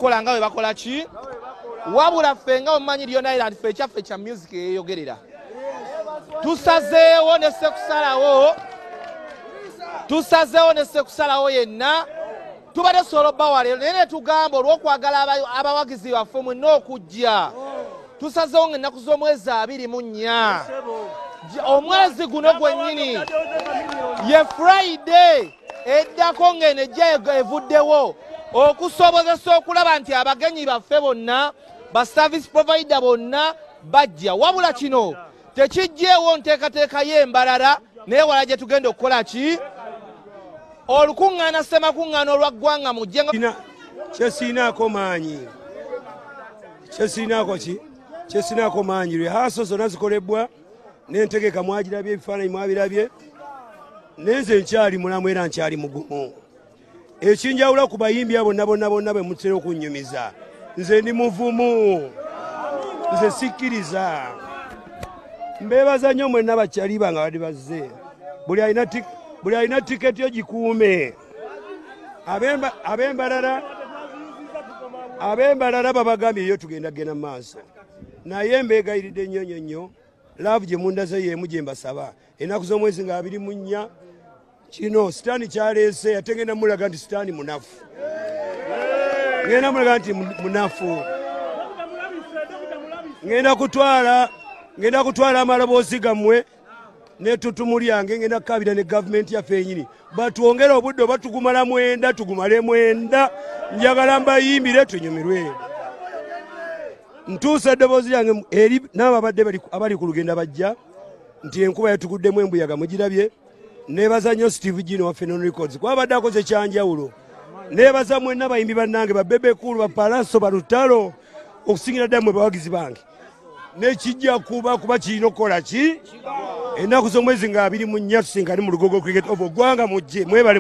kukola nga bwe bakola ki. Wabula ffe nga omumanyi Leone Island, ffe ekyaffe kya music eyeeyogerera. Tusazeewo ne Sekusalawo, tusazeewo ne Sekusalawo yenna. Tubadde tusobola obbawa leero, naye ne tugamba olw'okwagala abawagizi baffe mwenna okujja, tusazeewo ng'ennaku z'omwezi 24 omwezi guno gwennyini, ye Friday eddako ng'eno ejja evuddewo, okusobozesa okulaba nti abagenyi baffe bonna, ba service provider bonna bajja. Wabula kino tekijjeewo nteekateeka y'embalala, naye wala gye tugenda okukola ki olukuŋŋaana ssemakuŋŋaana olwa ggwanga mujje nga Kyesiinaako maanyi, kyesiinaako ki, kyesiinaako maanyi. Rehearsal zonna zikolebwa n'entegeka mwagirabye, ebifaananyi mwabirabye. Nenze nkyali mulamu era nkyali mugumu. Ekinjawula ku bayimbi abo bonna bonna bonna bwe mutera okunnyumiza, nze ndi muvumu, nze sikkiriza. Mbeebaza nnyo mwenna bakyali bange abadde bazze. Buli alina tiketi yo gikuume. Ab'embalala babagambye yo tugenda genda mu maaso, naye mbeegayiridde nnyo nnyo nnyo. Love gye mundaze y'emu gye mbasaba. Ennaku z'omwezi nga 24, kino sitaani kyaleese, ate ngenda mulaga nti sitaani munafu, ngenda mulaga nti munafu. Ngenda kutwala amaloboozi gammwe n'ettutumu lyange, ngenda kukabira ne gavumenti yaffe yenyini batwongere obudde, oba tugumala 90, tugumale 90. Njagala mbayimbire tunyumirwe. Ntuusa eddoboozi lyange eri n'abo abadde abali ku lugenda bajja nti enkuba yatuguddemu embuyaga mugirabye. Neebaza nnyo Steve Gino wa Fenon Records kuba abadde akoze kyanjawulo. Neebaza mwenna bayimbi bannange, ba Bebe Cool, ba Pallaso, balutalo, okusingira ddala mmwe bawagizi bange. Nekijja kuba kirina okukola ki ennaku z'omwezi nga 24 tusinkane mu Lugogo Cricket Oval. Ggwanga mujje, mwebale mwe.